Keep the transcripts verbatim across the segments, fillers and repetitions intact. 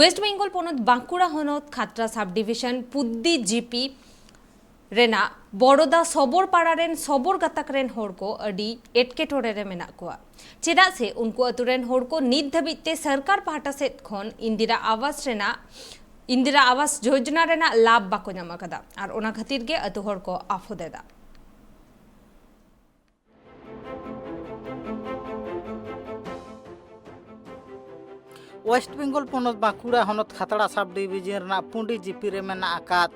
West Bengal ᱯᱚᱱᱚᱛ ᱵᱟᱸᱠᱩᱲᱟ ᱦᱚᱱᱚᱛ ᱠᱷᱟᱛᱲᱟ ᱥᱟᱵ ᱰᱤᱵᱤᱡᱚᱱ ᱯᱩᱫᱽᱫᱤ ᱡᱤᱯᱤ ᱨᱮᱱᱟᱜ ᱵᱚᱲᱚᱫᱟ ᱥᱚᱵᱚᱨ ᱯᱟᱲᱟ ᱨᱮᱱ ᱥᱚᱵᱚᱨ ᱜᱟᱛᱟᱠ ᱨᱮᱱ ᱦᱚᱲ ᱠᱚ ᱟᱹᱰᱤ ᱮᱴᱠᱮᱴᱚᱬᱮ ᱨᱮ ᱢᱮᱱᱟᱜ ᱠᱚᱣᱟ᱾ ᱪᱮᱫᱟᱜ ᱥᱮ ᱩᱱᱠᱩ ᱟᱹᱛᱩ ᱨᱮᱱ ᱦᱚᱲ ᱠᱚ ᱱᱤᱛ ᱫᱷᱟᱹᱵᱤᱡ ᱛᱮ ᱥᱚᱨᱠᱟᱨ ᱯᱟᱦᱴᱟ ᱥᱮᱫ ᱠᱷᱚᱱ ᱤᱱᱫᱤᱨᱟ ᱟᱵᱟᱥ ᱨᱮᱱᱟᱜ, ᱤᱱᱫᱤᱨᱟ ᱟᱵᱟᱥ ᱡᱳᱡᱽᱱᱟ ᱨᱮᱱᱟᱜ ᱞᱟᱵᱷ ᱵᱟᱠᱚ ᱧᱟᱢ ᱟᱠᱟᱫᱟ, ᱟᱨ ᱚᱱᱟ ᱠᱷᱟᱹᱛᱤᱨ ᱜᱮ ᱟᱹᱛᱩ ᱦᱚᱲ ᱠᱚ ᱟᱯᱷᱚᱫ ᱮᱫᱟ᱾ ᱳᱭᱮᱥᱴ ᱵᱮᱝᱜᱚᱞ ᱯᱚᱱᱚᱛ ᱵᱟᱸᱠᱩᱲᱟ ᱦᱚᱱᱚᱛ ᱠᱷᱟᱛᱲᱟ ᱥᱟᱵ ᱰᱤᱵᱤᱡᱚᱱ ᱨᱮᱱᱟᱜ ᱯᱩᱸᱰᱤ ᱡᱤᱯᱤ ᱨᱮ ᱢᱮᱱᱟᱜ ᱟᱠᱟᱫ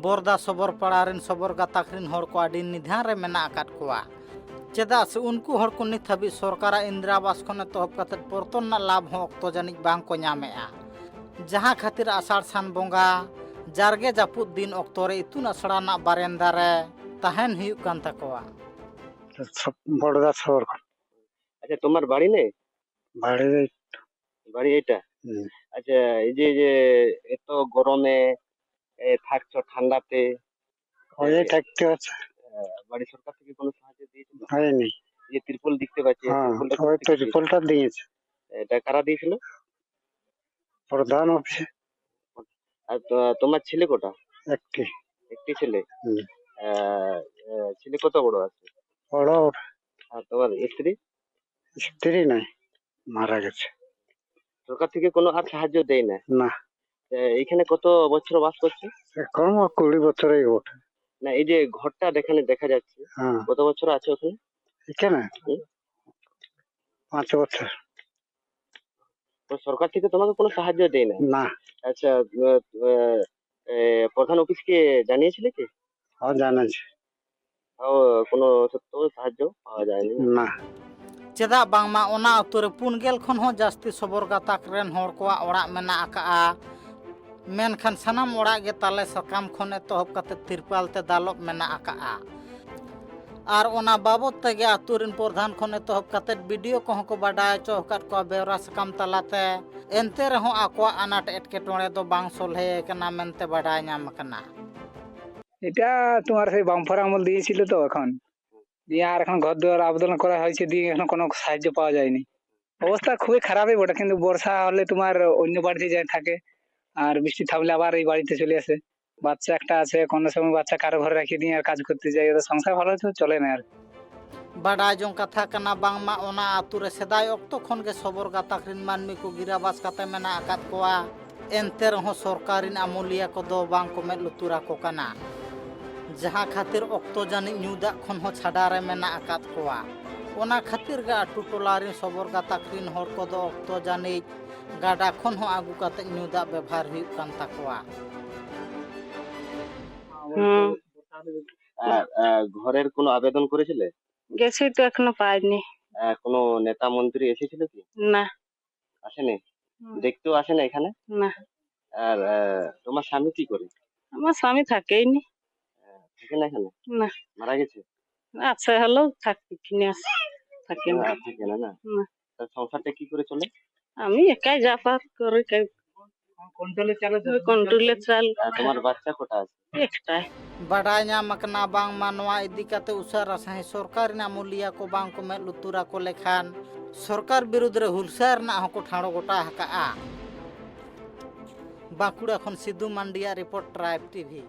ᱵᱚᱨᱫᱟ ᱥᱚᱵᱚᱨ ᱯᱟᱲᱟ ᱨᱮᱱ ᱥᱚᱵᱚᱨ ᱜᱟᱛᱟᱠ ᱨᱮᱱ ᱦᱚᱲ ᱠᱚ ᱟᱹᱰᱤ ᱱᱤᱫᱷᱟᱱ ᱨᱮ ᱢᱮᱱᱟᱜ ᱟᱠᱟᱫ ᱠᱚᱣᱟ᱾ ᱪᱮᱫᱟᱜ ᱥᱮ ᱩᱱᱠᱩ ᱦᱚᱲ ᱠᱚ ᱱᱤᱛ ᱦᱟᱹᱵᱤᱡ ᱥᱚᱨᱠᱟᱨᱟᱜ ᱤᱱᱫᱤᱨᱟ ᱟᱵᱟᱥ ᱠᱷᱚᱱ ᱮᱛᱚᱦᱚᱵ ᱠᱟᱛᱮ ᱯᱚᱨᱛᱚᱱ ᱨᱮᱱᱟᱜ ᱞᱟᱵᱷ ᱦᱚᱸ ᱚᱠᱛᱚ ᱡᱟᱹᱱᱤᱡ ᱵᱟᱝ ᱠᱚ ᱧᱟᱢᱮᱜᱼᱟ, ᱡᱟᱦᱟᱸ ᱠᱷᱟᱹᱛᱤᱨ ᱟᱥᱟᱲ ᱥᱟᱱ ᱵᱚᱸᱜᱟ ᱡᱟᱨᱜᱮ ᱡᱟᱹᱯᱩᱫ ᱫᱤᱱ ᱚᱠᱛᱚ ᱨᱮ ᱤᱛᱩᱱ ᱟᱥᱲᱟ ᱨᱮᱱᱟᱜ ᱵᱟᱨᱮᱱᱫᱟ ᱨᱮ ᱛᱟᱦᱮᱱ ᱦᱩᱭᱩᱜ ᱠᱟᱱ ᱛᱟᱠᱚᱣᱟ᱾ ᱵᱚᱲᱫᱟ ᱥᱚᱦᱚᱨ ᱠᱷᱚᱱ᱾ আচ্ছা, তোমার বাড়ি নেই? বাড়ি নেই। বাড়ি এটা? হুম। আচ্ছা, এই যে, যে এত গরমে, এ, থাকছো ঠান্ডাতে, ওই এ, থাকতে হচ্ছে। আ, বাড়ি সরকার থেকে কোনো সাহায্য দিয়েছিল? হয়নি। এই যে ত্রিপল দেখতে পাচ্ছি, হ্যাঁ, ত্রিপলটা ওই তো কোথেকে দিয়েছিল? ত্রিপলটা দিয়েছে। এটা কারা দিয়েছিল? প্রধান অফিসে। আর তো-, তোমার ছেলে কটা? একটি। একটি ছেলে? হুম। আ, আ, ছেলে কত বড় আছে? বড় ওর। আর তোমার স্ত্রী? স্ত্রী নাই, মারা গেছে। সরকার থেকে কোনো আর সাহায্য দেয় না? না। এ, এখানে কত বছর বাস করছো? এখন ও কুড়ি বছরেই বটে। না, এই যে ঘরটা যেখানে দেখা যাচ্ছে, হ্যাঁ। কত বছর আছে ওখানে? এখানে? হুম। পাঁচ বছর। তো সরকার থেকে তোমাকে কোনো সাহায্য দেয় না? না। আচ্ছা, আ, আ, এ, প্রধান অফিসকে জানিয়েছিলে কি? হ্যাঁ, জানাচ্ছি। ও, কোনো সত্য সাহায্য পাওয়া যায়নি। না। ᱪᱮᱫᱟᱜ ᱵᱟᱝᱢᱟ ᱚᱱᱟ ᱟᱹᱛᱩ ᱨᱮ ᱯᱩᱱ ᱜᱮᱞ ᱠᱷᱚᱱ ᱦᱚᱸ ᱡᱟᱹᱥᱛᱤ ᱥᱚᱵᱚᱨ ᱜᱟᱛᱟᱠ ᱨᱮᱱ ᱦᱚᱲ ᱠᱚᱣᱟᱜ ᱚᱲᱟᱜ ᱢᱮᱱᱟᱜ ᱟᱠᱟᱜᱼᱟ, ᱢᱮᱱᱠᱷᱟᱱ ᱥᱟᱱᱟᱢ ᱚᱲᱟᱜ ᱜᱮ ᱛᱟᱞᱮ ᱥᱟᱠᱟᱢ ᱠᱷᱚᱱ ᱮᱛᱚᱦᱚᱵ ᱠᱟᱛᱮ ᱛᱤᱨᱯᱟᱞ ᱛᱮ ᱫᱟᱞᱚᱵ ᱢᱮᱱᱟᱜ ᱟᱠᱟᱜᱼᱟ᱾ ᱟᱨ ᱚᱱᱟ ᱵᱟᱵᱚᱫ ᱛᱮᱜᱮ ᱟᱹᱛᱩ ᱨᱮᱱ ᱯᱨᱚᱫᱷᱟᱱ ᱠᱷᱚᱱ ᱮᱛᱚᱦᱚᱵ ᱠᱟᱛᱮ ᱵᱤ ᱰᱤ ᱳ ᱠᱚᱦᱚᱸ ᱠᱚ ᱵᱟᱰᱟᱭ ᱦᱚᱪᱚ ᱟᱠᱟᱫ ᱠᱚᱣᱟ ᱵᱮᱣᱨᱟ ᱥᱟᱠᱟᱢ ᱛᱟᱞᱟᱛᱮ, ᱮᱱᱛᱮ ᱨᱮᱦᱚᱸ ᱟᱠᱚᱣᱟᱜ ᱟᱱᱟᱴ ᱮᱴᱠᱮᱴᱚᱬᱮ ᱫᱚ ᱵᱟᱝ ᱥᱚᱞᱦᱮ ᱟᱠᱟᱱᱟ ᱢᱮᱱᱛᱮ ᱵᱟᱰᱟᱭ ᱧᱟᱢ ᱟᱠᱟᱱᱟ᱾ এটা তোমার সেই বামফারা আমল দিয়েছিল তো এখন, দিয়ে আর এখন ঘর দুয়ার আবেদন করা হয়েছে, দিয়ে এখন কোনো সাহায্য পাওয়া যায়নি। অবস্থা খুবই খারাপই বটে, কিন্তু বর্ষা হলে তোমার অন্য বাড়িতে যায় থাকে, আর বৃষ্টি থামলে আবার এই বাড়িতে চলে আসে। বাচ্চা একটা আছে, কোনো সময় বাচ্চা কারো ঘরে রেখে দিয়ে আর কাজ করতে যাই, ওদের সংসার ভালো তো চলে না আর। ᱵᱟᱰᱟᱭ ᱡᱚᱝ ᱠᱟᱛᱷᱟ ᱠᱟᱱᱟ, ᱵᱟᱝᱢᱟ ᱚᱱᱟ ᱟᱹᱛᱩ ᱨᱮ ᱥᱮᱫᱟᱭ ᱚᱠᱛᱚ ᱠᱷᱚᱱ ᱜᱮ ᱥᱚᱵᱚᱨ ᱜᱟᱛᱟᱠ ᱨᱤᱱ ᱢᱟᱹᱱᱢᱤ ᱠᱚ ᱜᱤᱨᱟᱵᱟᱥ ᱠᱟᱛᱮ ᱢᱮᱱᱟᱜ ᱟᱠᱟᱫ ᱠᱚᱣᱟ᱾ ᱮᱱᱛᱮ ᱨᱮᱦᱚᱸ ᱥᱚᱨᱠᱟᱨ ᱨᱤᱱ ᱟᱹᱢᱟᱹᱞᱤᱭᱟᱹ ᱠᱚᱫᱚ ᱵᱟᱝ ᱠᱚ ᱢᱮᱫ ᱞᱩᱛᱩᱨ ᱟᱠᱚ ᱠᱟᱱᱟ, ᱡᱟᱦᱟᱸ ᱠᱷᱟᱹᱛᱤᱨ ᱚᱠᱛᱚ ᱡᱟᱹᱱᱤᱡ ᱧᱩ ᱫᱟᱜ ᱠᱷᱚᱱ ᱦᱚᱸ ᱪᱷᱟᱰᱟ ᱨᱮ ᱢᱮᱱᱟᱜ ᱟᱠᱟᱫ ᱠᱚᱣᱟ᱾ ᱚᱱᱟ ᱠᱷᱟᱹᱛᱤᱨ ᱜᱮ ᱟᱹᱛᱩ ᱴᱚᱞᱟ ᱨᱤᱱ ᱥᱚᱵᱚᱨ ᱜᱟᱛᱟᱠ ᱨᱤᱱ ᱦᱚᱲ ᱠᱚᱫᱚ ᱚᱠᱛᱚ ᱡᱟᱹᱱᱤᱡ ᱜᱟᱰᱟ ᱠᱷᱚᱱ ᱦᱚᱸ ᱟᱹᱜᱩ ᱠᱟᱛᱮ ᱧᱩ ᱫᱟᱜ ᱵᱮᱵᱷᱟᱨ ᱦᱩᱭᱩᱜ ᱠᱟᱱ ᱛᱟᱠᱚᱣᱟ᱾ ᱦᱩᱸ᱾ ᱟᱨ, ᱟᱨ ᱜᱷᱚᱨᱮᱨ ᱠᱳᱱᱳ ᱟᱵᱮᱫᱚᱱ ᱠᱚᱨᱮᱥᱤᱞᱮ? গেছি তো, এখনো পাইনি। আহ, কোনো নেতা মন্ত্রী এসেছিল কি? না। আসেনি? হুম। দেখতেও আসেনি এখানে? না। আর, আহ, তোমার স্বামী কি করে? আমার স্বামী থাকেই নি। আহ, থাকে না এখানে? না। মারা গেছে? আছে, হলেও থাকে কিনা, থাকে না। না, থাকে না, না? না। তার সংসারটা কি করে চলে? আমি একাই যা পার করে খাই। কন্ট্রোলে চালে তো। কন্ট্রোলে চাল। আর তোমার বাচ্চা কটা আছে? একটাই। ᱵᱟᱰᱟᱭ ᱧᱟᱢ ᱟᱠᱟᱱᱟ ᱵᱟᱝᱢᱟ ᱱᱚᱣᱟ ᱤᱫᱤ ᱠᱟᱛᱮ ᱩᱥᱟᱹᱨᱟ ᱥᱟᱺᱦᱤᱡ ᱥᱚᱨᱠᱟᱨ ᱨᱮᱱ ᱟᱹᱢᱟᱹᱞᱤᱭᱟᱹ ᱠᱚ ᱵᱟᱝ ᱠᱚ ᱢᱮᱫ ᱞᱩᱛᱩᱨ ᱟᱠᱚ ᱞᱮᱠᱷᱟᱱ ᱥᱚᱨᱠᱟᱨ ᱵᱤᱨᱩᱫᱽ ᱨᱮ ᱦᱩᱞᱥᱟᱹᱭ ᱨᱮᱱᱟᱜ ᱦᱚᱸᱠᱚ ᱴᱷᱟᱲᱚ ᱜᱚᱴᱟ ᱟᱠᱟᱫᱼᱟ᱾ ᱵᱟᱸᱠᱩᱲᱟ ᱠᱷᱚᱱ ᱥᱤᱫᱩ ᱢᱟᱱᱰᱤᱭᱟᱜ ᱨᱤᱯᱳᱨᱴ, ᱴᱨᱟᱭᱤᱵᱽ ᱴᱤᱵᱷᱤ᱾